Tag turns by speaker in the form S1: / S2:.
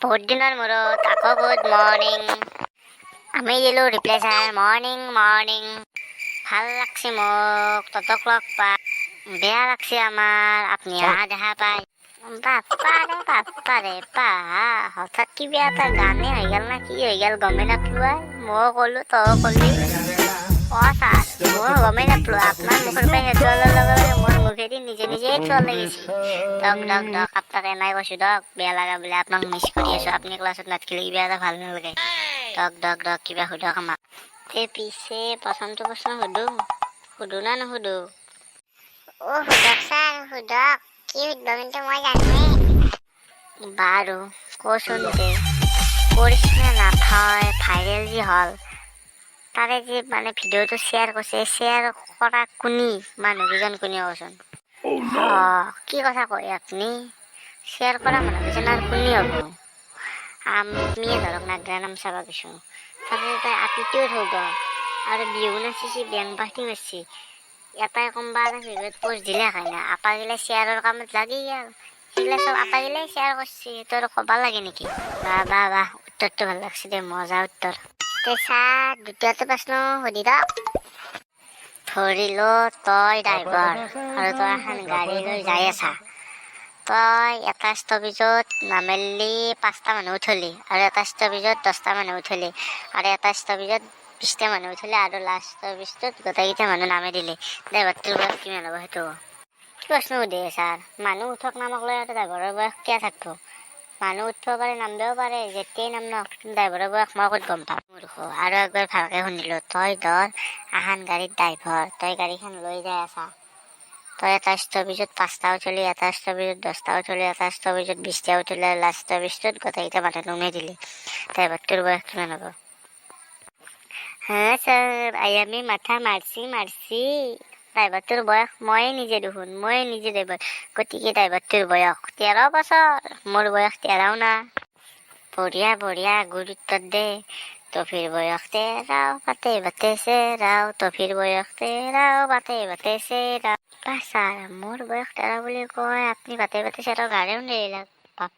S1: বহুত দিনৰ মূৰত আকৌ গুড মৰ্ণিং। আমি দিলোঁ ৰিপ্লাই ছাৰ, মৰ্ণিং মৰ্ণিং। ভাল লাগছে মোক ততক লগ পাই, বেয়া লাগছে আমাৰ আপুনি অহা দেখা পাই। বাপ্পাৰে বাপ্পাৰে বা, হঠাৎ কিবা এটা গানে হৈ গ'ল না কি হৈ গ'ল গমেই নাপলোৱাই। ময়ো ক'লো, তয়ো ক'লি। অ ছাৰ, ময়ো গমেই নাপলো। আপোনাৰ মুখৰ পৰা সেইটো ওলোৱাৰ লগে লগে মোৰ মুখেদি নিজে নিজে থোৱা লাগিছে। দক দক দক, আপোনাক এনাই কৈছো দক, বেয়া লগা বোলে আপোনাক মিছ কৰি আছো। আপুনি ক্লাছত নাথাকিলে কিবা এটা ভাল নালাগে। দক দক দক, কিবা সোধক আমাক। তে পিছে প্ৰথমটো প্ৰশ্ন সুধো, সুধো না নুসুধো?
S2: অ, সোধক ছাৰ, সোধক। কি সুধিব কিন্তু মই জানোৱেই।
S1: বাৰু কচোন তে, কৰিশ্মা নাথয় ভাইৰেল যি হ'ল, তাৰে যি মানে ভিডিঅ'টো শ্বেয়াৰ কৰিছে, শ্বেয়াৰ কৰা কোনি মানুহকেইজন কোনে কচোন? অ, কি কথা কয় আপুনি? শ্বেয়াৰ কৰা মানুহকেইজন আৰু কোনে হ'ব? আমিয়ে ধৰক নাগৰা নাম চাব গৈছোঁ, তাতে তাই আপিটোও থব আৰু বিহু নাচিছে, বেং পাৰ্টি মাৰছি। এটাই কোনোবা এটা ভিডিঅ'ত প'ষ্ট দিলে হয় না, আপাগিলা শ্বেয়াৰৰ কামত লাগি গ'ল। সেইগিলা চব আপাগিলাই শ্বেয়াৰ কৰিছে, সেইটো আৰু ক'বা লাগে নেকি? বাহ বাহ বাহ, উত্তৰটো ভাল লাগছে দে, মজা উত্তৰ। তে ছাৰ, দ্বিতীয়টো প্ৰশ্ন সুধি দিয়ক। ধৰি ল তই ড্ৰাইভাৰ আৰু তই এখন গাড়ী লৈ যাই আছা। তই এটা ষ্টপেজত নামেলি পাঁচটা মানুহ উঠলি আৰু এটা ষ্টপেজত 10টা মানুহ উঠলি আৰু এটা ষ্টপেজত 20টা মানুহ উঠলি আৰু লাষ্ট ষ্টপেজটোত গোটেইকেইটা মানুহ নামি দিলি। ড্ৰাইভাৰটোৰ বয়স কিমান হ'ব সেইটো ক। কি প্ৰশ্ন সুধে ছাৰ? মানুহ উঠক নামক লৈ আৰু ড্ৰাইভাৰৰ বয়স কিয় থাকিব? মানুহ উঠিব পাৰে, নামিবও পাৰে। যেতিয়াই নাম নক, ড্ৰাইভাৰৰ বয়স মই ক'ত গম পাম মূৰ্খ? আৰু একবাৰ ভালকে শুনিলো। তই ধৰ আহান গাড়ীত ড্ৰাইভাৰ, তই গাড়ীখন লৈ যাই আছা। তই এটা ষ্টপেজত পাঁচটা উঠলি, এটা ষ্টপেজত 10টা উঠলি, এটা ষ্টপেজত 20টা উঠলি আৰু লাষ্ট ষ্টপেজটোত গোটেইকেইটা মানুহ নমাই দিলি। ড্ৰাইভাৰটোৰ বয়স কিমান হ'ব? হা ছাৰ, I আমি মাথা মাৰছি মাৰছি। ড্ৰাইভাৰটোৰ বয়স ময়ে নিজে দেখোন, ময়ে নিজে ড্ৰাইভাৰ। গতিকে ড্ৰাইভাৰটোৰ বয়স 13 বছৰ। মোৰ বয়স 13ও না। বঢ়িয়া বঢ়িয়া, গুড উত্তৰ দে। টফিৰ বয়স 13, বাটে বাটে চেৰাও। টফিৰ বয়স 13, বাটে বাটে চেৰাও। বা ছাৰ, মোৰ বয়স 13 বুলি কয় আপুনি বাটে বাটে চেৰাও গাড়ীও নেৰিলাক। বাপ।